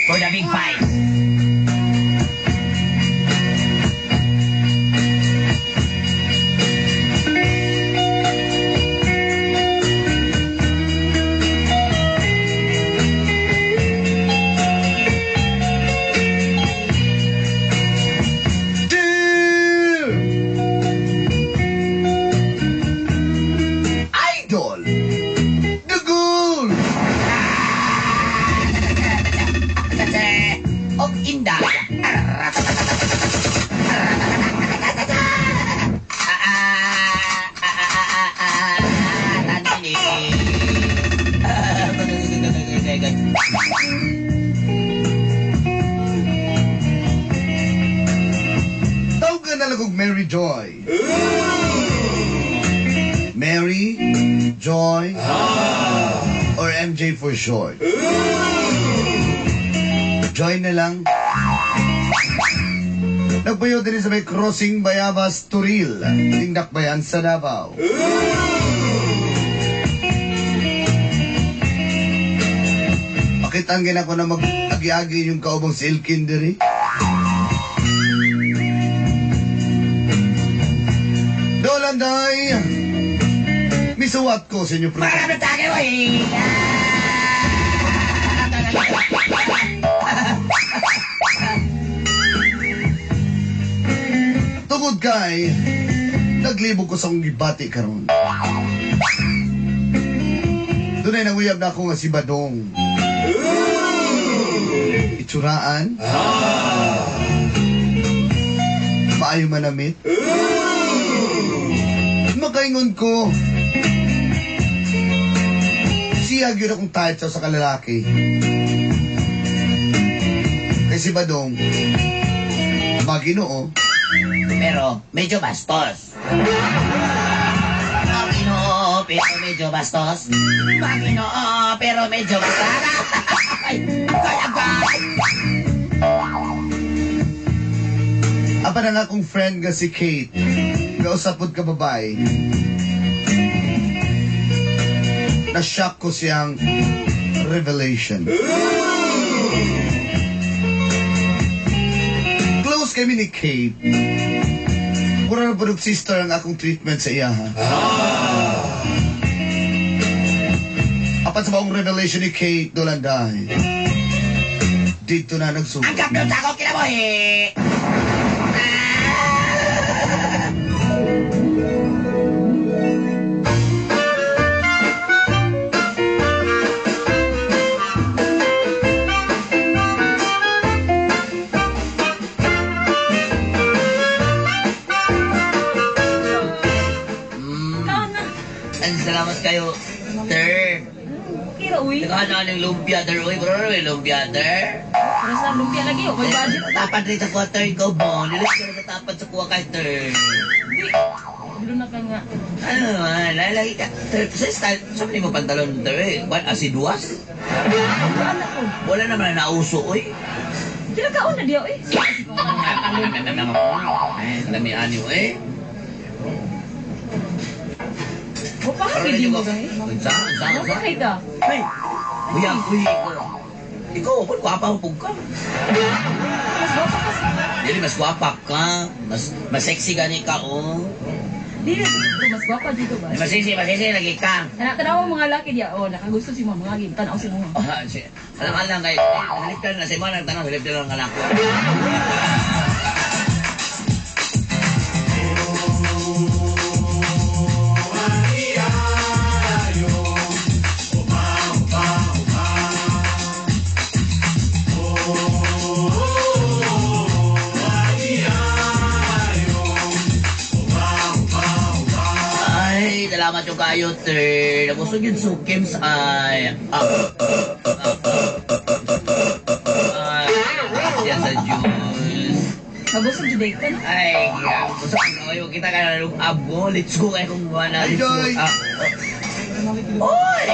For the big fight. Dear Idol, The Goal! Og inday. Tawag na lang og Mary Joy. Mary, Joy, or MJ for short. Joy na lang. Nagpayo din sa may crossing Bayabas Turil, Tingdakbayan sa Davao. Pakita ang ginako na mag-agi-agi yung kaubang si Ilkin diri. Dolanday! Misuwat ko sa inyo, pre. Tungod kay, naglibog ko sa akong gibati karon. Dunay nanguyab na ako nga si Badong. Itsuraan. Maayo manamit. Makaingon ko. Siya gyud akong type sa kalalaki. Kay si Badong, maginoo. Pero medyo bastos. Maginoo, pero medyo bastos. Maginoo, pero medyo bastos. Ay, kaya ba? Apa na nga akong friend nga si Kate. Kausapod ka babae. Na-shock ko siyang revelation. Close kami ni Kate. Mura na po sister ang akong treatment sa iya, ha? Apan sa maong revelation ni Kate Dolanday. Dito na nagsugot. Ang kapyon sa ako kinabuhi. Kaon na. Ang salamat kayo, sir. Okay ra, uy. Nakaano ng lumpia, sir. Uy, bro, may lumpia, sir. Para sa lumpia lagi, oh. May budget. Tapat rin sa kuha, sir. Ikaw, bon. Nilis ka na sa tapat sa kuha kay, sir. Di. Bilo na ka nga. Ano naman, lalagi ka. Sir, sa style, sa mo pantalon, sir, eh. What, asiduas? Ano ko? Wala naman na nauso, uy. Di na kaon na diya, uy. Ay, kalamian niyo, eh. O, pa di mo gay. Unsa, unsa, Ano unsa? pa kay ka? Ay, kuya, kuya, ikaw. Ikaw, kung gwapa mo pug ka. Mas gwapa ka sa... Dili, mas gwapa ka. Mas sexy gani ka, oh. Di na, mas gwapa dito ba? Mas sexy lagi ka. Anak, tanaw mo mga laki diya. Oh, nakagusto si mo mga gin. Tanaw si mo. Oh, si, alam alam kay, halip ka na sa imo nang tanong, halip ka lang anak ko. Ay, salamat yung kayo, sir. Nabusog yung sukims ay. Ay, siya sa juice. Nabusog jud ka no? Ay, busog ang kayo. Kita ka na nung abo. Let's go kayo kung wala. Ay, Let's go. Joy! Oy!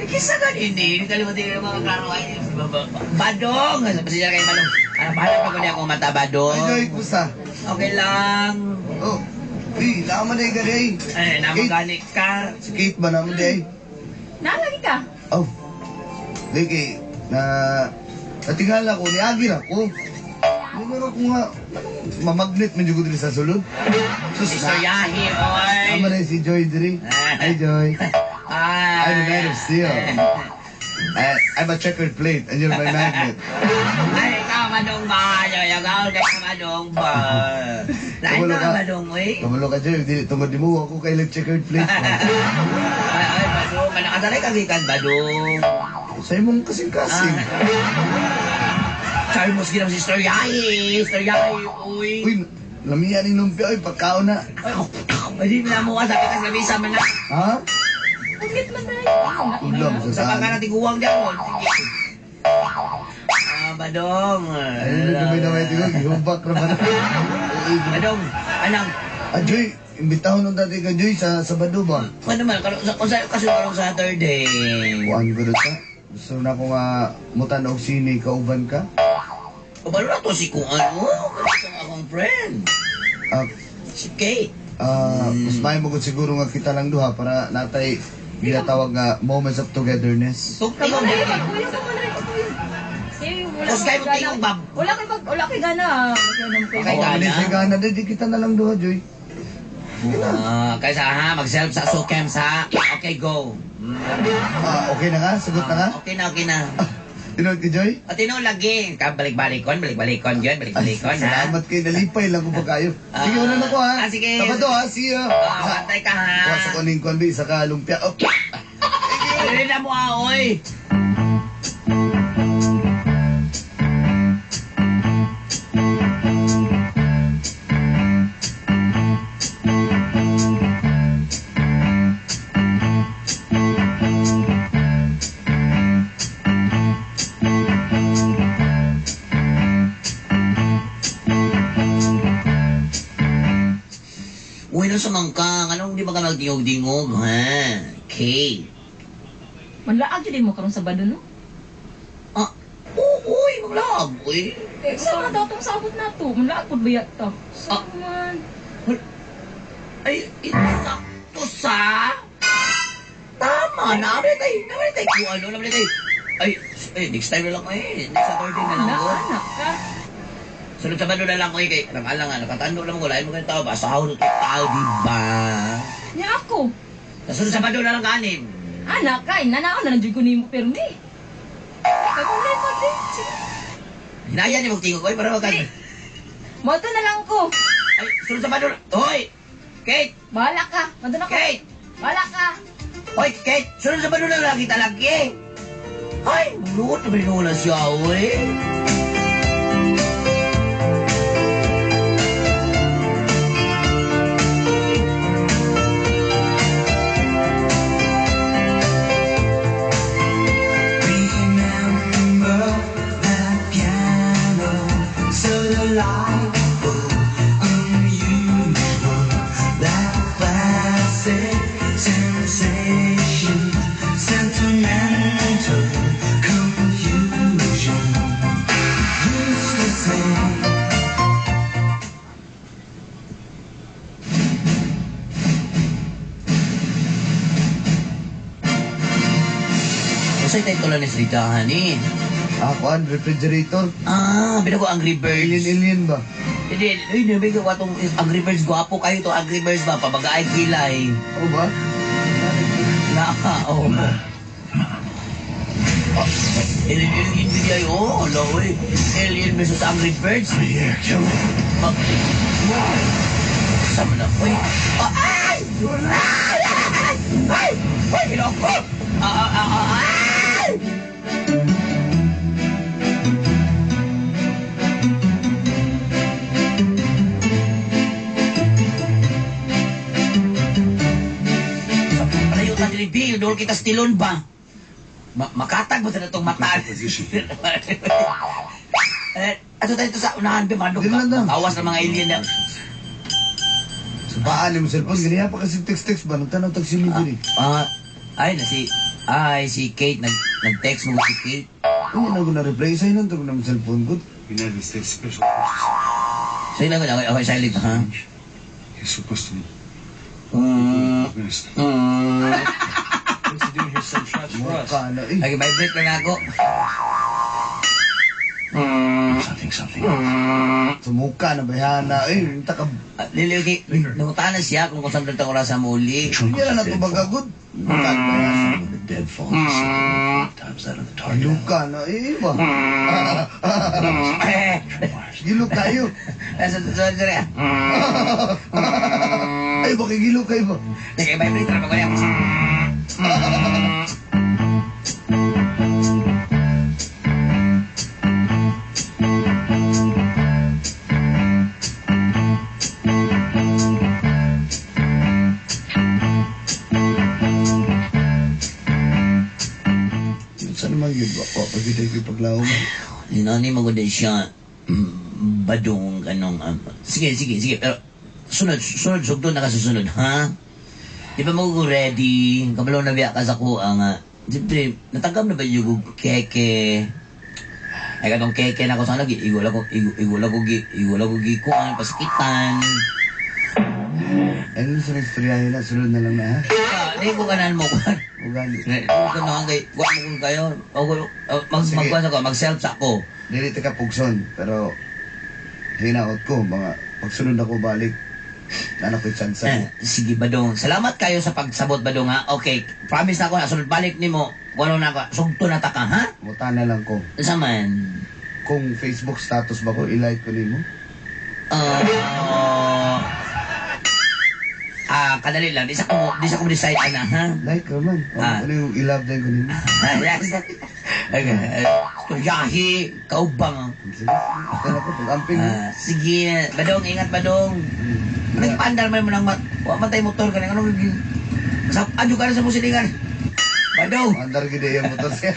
Kisa ka hindi. Hindi kalimutin yung mga klaro. Ay, Badong! Pasensya kayo, Badong. Ano, pahanap ako niya akong mata, Badong. Ay, Joy, kumusta? Okay lang. Oh, uy, naman na yung ay. Ay, namagalit ka. Si Kate ba naman di ay? Naalagi ka. Oh, di kay, Na natingala ko, niagi ra ko. Lugar ako nga, mamagnet man jud ko diri sa sulod. Sus, Sister Yahi, oy. Tama na si Joy diri. Hi, Joy. Ah. I'm a man of steel. I'm a checkered plate and you're my magnet. Ay, ikaw, Madong ba? Yagaw ka, Madong ba? Lain Kabalo na, ka. Madong, oy. Kabalo ka, Joy. Dili, tungod di mo, ako kailang checkered plate ba? Ay, ay, Badong. Manakasalay ka, gikan, Badong. Sa imong kasing-kasing. Sabi mo, sige naman, Sister Yahi. Sister Yahi, uy. Uy, lamian ni lumpia, uy, pagkaon na. Ay, hindi mo na mukha, sabi ka sa misa man na. Ha? Pagkit man na. Ulam sa Sa saan? pagka natin guwang dyan, oh. Sige. Ah, Badong. Ay, dumay na may tingog, gihubak ra ba na? Badong, anang, Ah, Joy, imbitahon nung dati ka, Joy, sa Sabado ba? ano man, kung sa, kasi karong Saturday. Kuan ko sa. Gusto na ko nga mutan og sine, kauban ka? O, balo na to si kung ano, kasi akong friend. Ah, Si Kate. ah, mas may mo siguro nga kita lang duha para natay ginatawag nga moments of togetherness. So, Kamo ikaw na na. rin, pagkuyo ka mo na rin, pagkuyo. Eh, wala Tapos kayo ko'y gana. tingog, Bob. Wala ko'y gana. Okay, Oh, gana. alis ay gana, di kita na lang duha, Joy. Ah, kaysa ha, mag-self sa sukem sa. Okay, go. Ah, okay na ka? Sagot na ka? Ah, okay na, okay na. Tinod ka, Joy? O, tinuod lagi. Ka, balik-balikon, balik-balikon yun, balik-balikon, ha? Salamat kay nalipay lang ko pa kayo. Sige, Ah. wala na ko ha. Ah, sige. Sabado ha, see you. Ah, bantay ka, ha? Kuha sa kuning kuan isa ka lumpia. Oh. Dali na mo, ah, oy. Uy, nasa mangkang. Anong di ba ka magdingog-dingog, ha? Kate. Manlaag jud mo karon Sabado, no? Ah, uy, maglaag, uy. Eh, sa mga daw tong sabot na to, manlaag pud ba to? Sa Ah. man. Ay, insakto sa... Tama, namin tayo, namin tayo, kung ano, namin tayo. Ay, ay, next time na lang, eh. Next Saturday na lang Na, ko. anak ka. Sunod Sabado na lang ko, eh. Kay, alang nga, nakatando naman ko, lain mo kayong tao, basta ako ng tao, di ba? Nya ako. Sa sunod Sabado na lang kanin. Anak ka, inanaon na lang jud ko nimo permi. Kamo na ko di. Hinaya ni magtingog, oy, para magkan. Moto na lang ko. Ay, sunod Sabado na, hoy! Kate! Bahala ka. Moto na ko. Kate! Bahala ka. Hoy, Kate! Sunod Sabado na lang kita lagi! Ay, luot na binula siya, oy. Remember that piano, so delightful, unusual, that classic sensation, sentimental confusion. Used to say. Kasi tayo tulan ni Srita, honey. Ah, kuan, refrigerator. Ah, binago Angry Birds. Alien, alien ba? Hindi, ay, nabigyan ko atong Angry Birds. Gwapo kayo to, Angry Birds ba? Pabagaay kilay. Ako ba? Na, oo. Oh, alien, alien, bigay, oh, ala, oy. Alien versus Angry Birds. Yeah, kill me. Ah, wow. Sama na, oy. Ah, ay! Ay! Ay! Ay! Ay! Ginoo ko! Ah, ah, ah, ah, ay! Palayo ta dili bi, dool kita stilon ba? Makatag mo sa natong mata. Eh, ato tayo to sa unahan bi manok. Dili lang daw. Awas ng mga alien na. Sa baan mo cellphone, ganyan pa kasi text-text ba? Nagtanaw tag sino diri. Ah, ay na si ay si Kate nag-text mo si Kate. Ano na ko na reply sa inon tag na cellphone ko. United States Special Forces. So ilang ko okay, silent ha. He's supposed to be Afghanistan. What's he doing here selling shots for us? Mukha na eh. Ay, vibrate lang ako. Something, something else. Sumuka na bayhana. Eh, unta ka. Ah, Lili, okay. Nangutana siya kung saan ang oras sa muli. Trunk Hindi was na a nato deadfall. bagagod. Muka na bayhana. When the deadfall is 7.5 times that of the target. Giluka na. Eh, ba? Eh, Gilok kayo. eh, sorry, sorry. Ay, baka gilok kayo ba? Nag-vibrate na ba ko niya? Saan naman yun ba? O, pag kita yung paglaom. Inani maganda siya. Badong kanong sige, sige, sige. Pero sunod, sunod, sugdo na ka susunod, ha? Di ba mo ready? Kabalo na biya ka sa kuha nga. Siyempre, natagam na ba yung keke? Ay katong keke na ko sana gi igol ako igol igol ako gi igol ako gi kuan pasakitan. Ay, ano sa istoryahin na? Sunod na lang na, ha? Ah, di ko kanan mo kuan. O gani. Di ko na kay kuan mo kung kayo. O mag Sige. magkuan sa ko, mag self sa ako. Dili ta ka pugson, pero hinaot ko, mga pagsunod ako balik, anak ko'y chance. Eh, sige Badong. Salamat kayo sa pagsabot Badong ha. Okay, promise na ako na sunod balik nimo. Kuno na ako. Sugto na ta ka ha. Muta na lang ko. Unsa man? Kung Facebook status ba ko, i-like ko nimo. Ah, kadali lang. Di sa ko decide ana ha. Like ka man. O, Ah. ano yung i-love din ko nimo? Yes. Okay. Storyahi, kaubang. Sige, sige. Ako, pag-amping. Ah, sige, Badong, ingat Badong. Nagpaandar man mo nang mat, wa man tay motor kanang anong sa adyo ka na sa musilingan. Badong. Andar gid yung motor siya.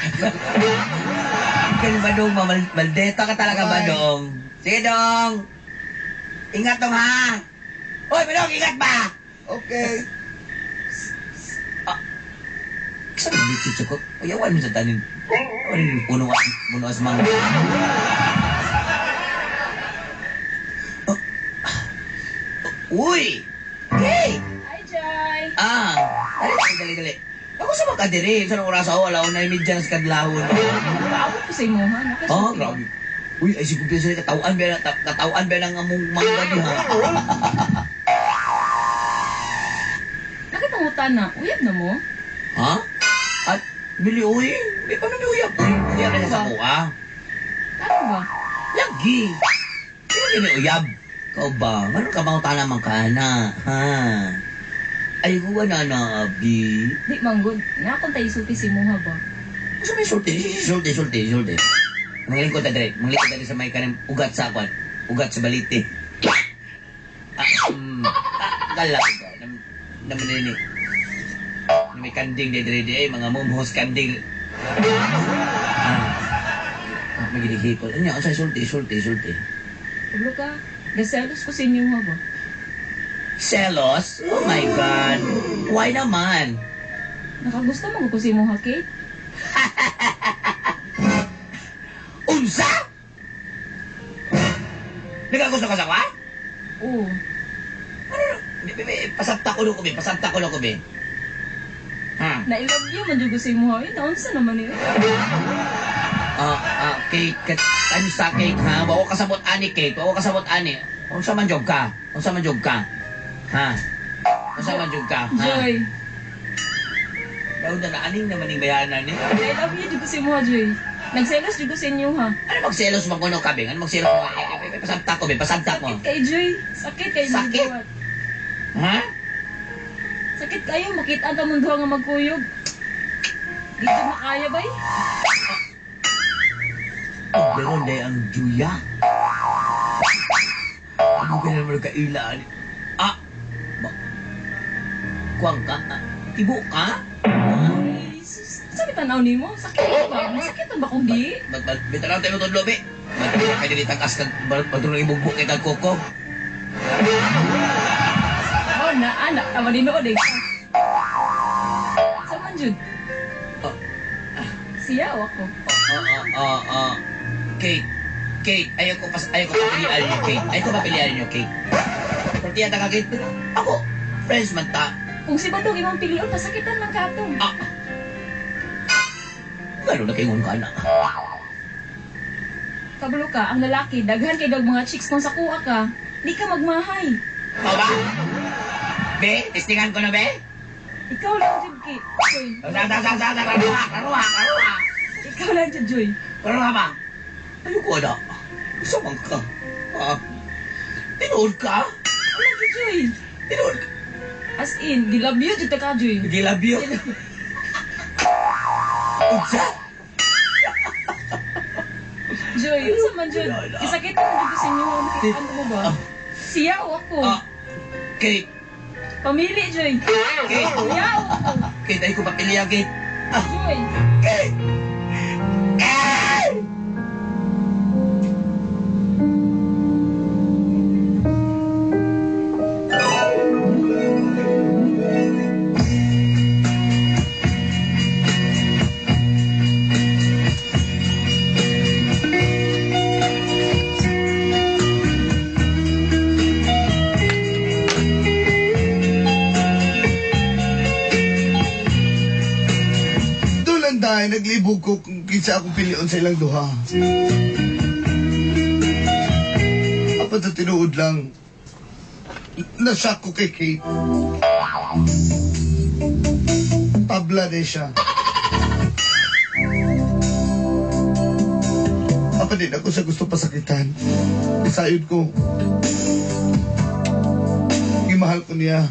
Kani Badong, ma, maldeta ka talaga, Bye. Badong. Sige, Dong. Ingat dong, ha? Hoy, Badong, ingat ba? Okay. Sa mga ko, uyawan mo sa tanin. Uyawan puno puno as mga. Oh. Uy! Hey! Hi, Joy! Ah, dali, dali, dali, dali. Ako sa mga kadiri, sa oras ako, wala ko na imidya sa kadlawon. Paabot ko sa imo, ha? Nakasulti Oh, ba? grabe. Uy, ay siguro sila katawan ba na katawan ba ng among mga gadi ha. Nakapangutan na, uyab na mo? Ha? At bili uy, di pa namin uyab uy. Uyab na siya sa kuha. Ano ba? Lagi. Lagi may uyab. Ikaw ba? Meron ka bang tanaman ka na? Ha? Ay, kuha na na, Abi. Di manggod. Nakakon tayo isulti si mo, ha ba? Gusto may sulti, sulti, sulti, sulti. Manglingkod ta dire, manglingkod ta dire sa may kanang ugat sa kwan, ugat sa balite. Ah, gala ko nam naman nini. May kanding dire dire, eh, mga mumhos kanding. Ah, may ginihipol. Ano yan? Sulti, sulti, sulti. Kablo ka. Gaselos ko sa inyo, ha ba? Selos? Oh my God. Why naman? Nakagusto mo ko sa imo, ha, Kate? Unsa? Nagagusto ka sa kwa? Oo. Pasabta ko ko, pasabta ko ko, be. Ha? Na-love you man jud ko sa imo, ha? Eh, naunsa naman yun. Ah, Kate, ano sa Kate, ha? Wa ko kasabot ani, Kate. Wa ko kasabot ani. Unsa man jog ka? Unsa man jog ka? Ha? Unsa man jog ka? Ha? Joy. Daw na aning naman ning bayanan ni. Na-love you jud ko sa imo, ha, Joy. Nagselos jud ko sa inyo, ha? Ano magselos man kuno ka, be? Ano magselos mo? Eh, eh, pasabta ko, be. Pasabta ko. Sakit kay Joy. Sakit kay Sakit? Joy. Ha? Sakit kayo, makita ang mundo nga magkuyog. Di jud makaya, bay. Oh, meron day ang juya. Ano ka naman kaila? Ah! Ba? Kuwang ka? Ah, tibo ka? Ay, sus, sabi tanaw nimo, sakit ba? Masakit ba kung di? Bitaw tayo mo tudlo, be. Matulog ka dili tagas kag matulog ibugbog kay kag koko. Oh, na anak, tama din eh. Sa man jud? Oh. Siya o ako? Oh, oh. Kate, Kate, ayoko papilian niyo, Kate. Ayoko papilian niyo, Kate. Tortiya ta ka, Kate. Pero ako, friends man ta. Kung si Badong imong pilion, masakitan man ka ato. Ah. Gano'n na kayo ka na. Kabalo ka, ang lalaki, daghan kay gag mga chicks kung sa kuha ka, di ka magmahay. Mao ba? Be, testingan ko na be. Ikaw lang jud ki. Joy. Sa sa sa sa sa karuha, karuha, karuha. Ikaw lang jud, Joy. Karuha ba? Ayoko na. Sa man ka. Ha? Tinuod ka? Wala jud, Joy. Tinuod ka? As in, gilove you jud ta ka, Joy. Gilabyo. Unsa? Joy, unsa man jud? Isakit mo jud sa inyo, makita mo ba? Siya o ako? Ah, Kate, Pamili, Joy. Kate, Siya o ako? Kate, ay ko papilya, Kate. Ah, Joy. Kate! Kate! Doon dahil naglibog ko kung kinsa akong pilion sa ilang duha. Apat sa tinuod lang, nashock ko kay Kate. Tabla din siya. Apa din ako sa gusto pasakitan. Isayod ko. Gimahal ko niya.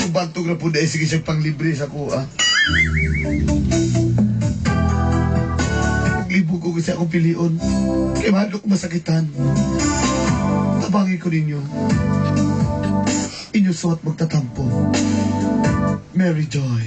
Kung bantog na po dahil sige siya panglibre sa kuha. Naglibog ko kasi akong pilion. Kaya mahal ko masakitan. Tabangin ko ninyo. Inyo suwat magtatampo. Mary Joy.